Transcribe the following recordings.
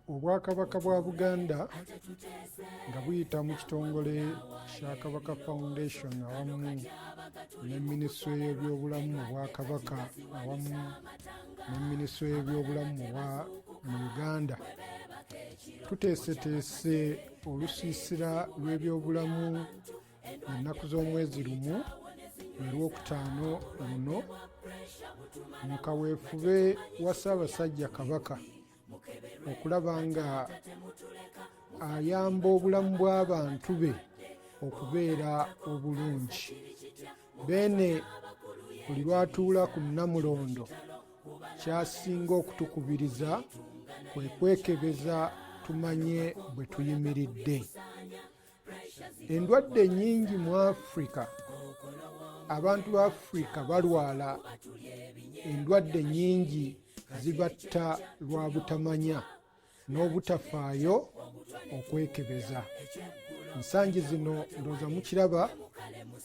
Obwakabaka bwa Buganda nga buyita mu kitongole kya Kabaka Foundation awamu ne minisitule y'ebyobulamu mu Bwakabaka awamu ne minisitule y'ebyobulamu mu Uganda, tuteeseteese olusiisira lw'ebyobulamu ennaku z'omwezi 1, lwe Lwokutaano luno, mu kaweefube wa Ssaabasajja Kabaka okulaba nga ayamba obulamu bw'abantu be okubeera obulungi. Beene buli lwatuula ku Nnamulondo, kyasinga okutukubiriza kwe kwekebeza tumanye bwe tuyimiridde. Endwadde nnyingi mu Afirika, abantu ba Afirika balwala endwadde nnyingi, zibatta lwa butamanya n'obutafaayo okwekebeza. Nsangi zino ndowooza mukiraba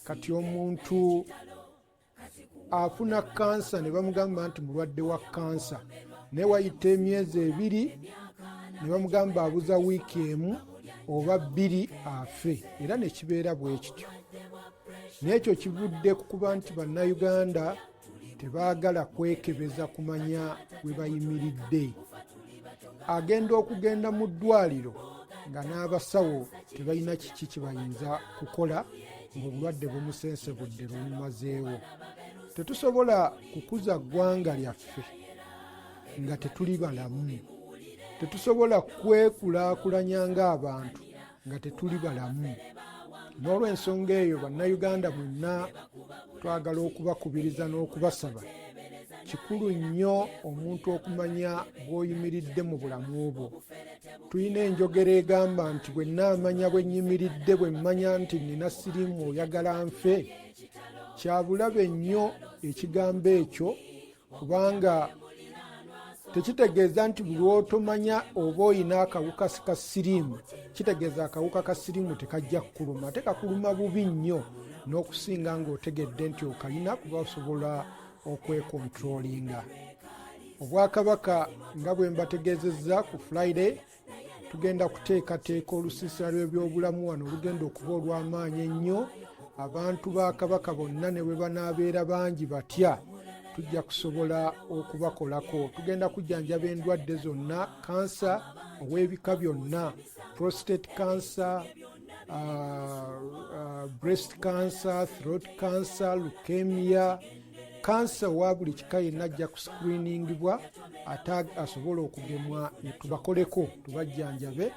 kati, omuntu afuna kansa ne bamugamba nti mulwadde wa kansa, naye wayita emyezi 2 ne bamugamba abuza wiiki 1 oba 2 afe, era nekibeera bwe kityo. N'ekyo kivudde ku kuba nti Bannayuganda tebaagala kwekebeza kumanya we bayimiridde. Agenda okugenda mu ddwaliro nga n'abasawo tebalina kiki kye bayinza kukola, ng'obulwadde bumusensebudde, bumumazeewo. Tetusobola kukuza ggwanga lyaffe nga tetuli balamu. Tetusobola kwekulaakulanya ng'abantu nga tetuli balamu. N'olw'ensonga eyo, Bannayuganda mwenna twagala okubakubiriza n'okubasaba, kikulu nnyo omuntu okumanya bw'oyimiridde mu bulamu bwo. Tulina enjogera egamba nti, "Bwe nnaamanya bwe nnyimiridde, bwe mmanya nti nnina siriimu, oyagala nfe?" Kyabulabe nnyo ekigambo ekyo, kubanga tekitegeeza nti buli lwotomanya oba oyina akawuka ka siriimu, kitegeeza akawuka ka siriimu tekajja kukuluma. Ate kakuluma bubi nnyo n'okusinga ng'otegedde nti okalina, kuba osobola okwekontrolinga. Obwakabaka, nga bwe mbategeezezza ku Friday, tugenda kuteekateeka olusiisira lw'ebyobulamu wano olugenda okuba olw'amaanyi ennyo. Abantu ba Kabaka bonna, ne bwe banaabeera bangi batya, tujja kusobola okubakolako. Tugenda kujjanjaba endwadde zonna, kansa ow'ebika byonna, prostate cancer, breast cancer, throat cancer, leukemia, kansa owa buli kika yenna ajja kuscreeningibwa, ate asobola okugemwa tubakoleko, tubajjanjabe.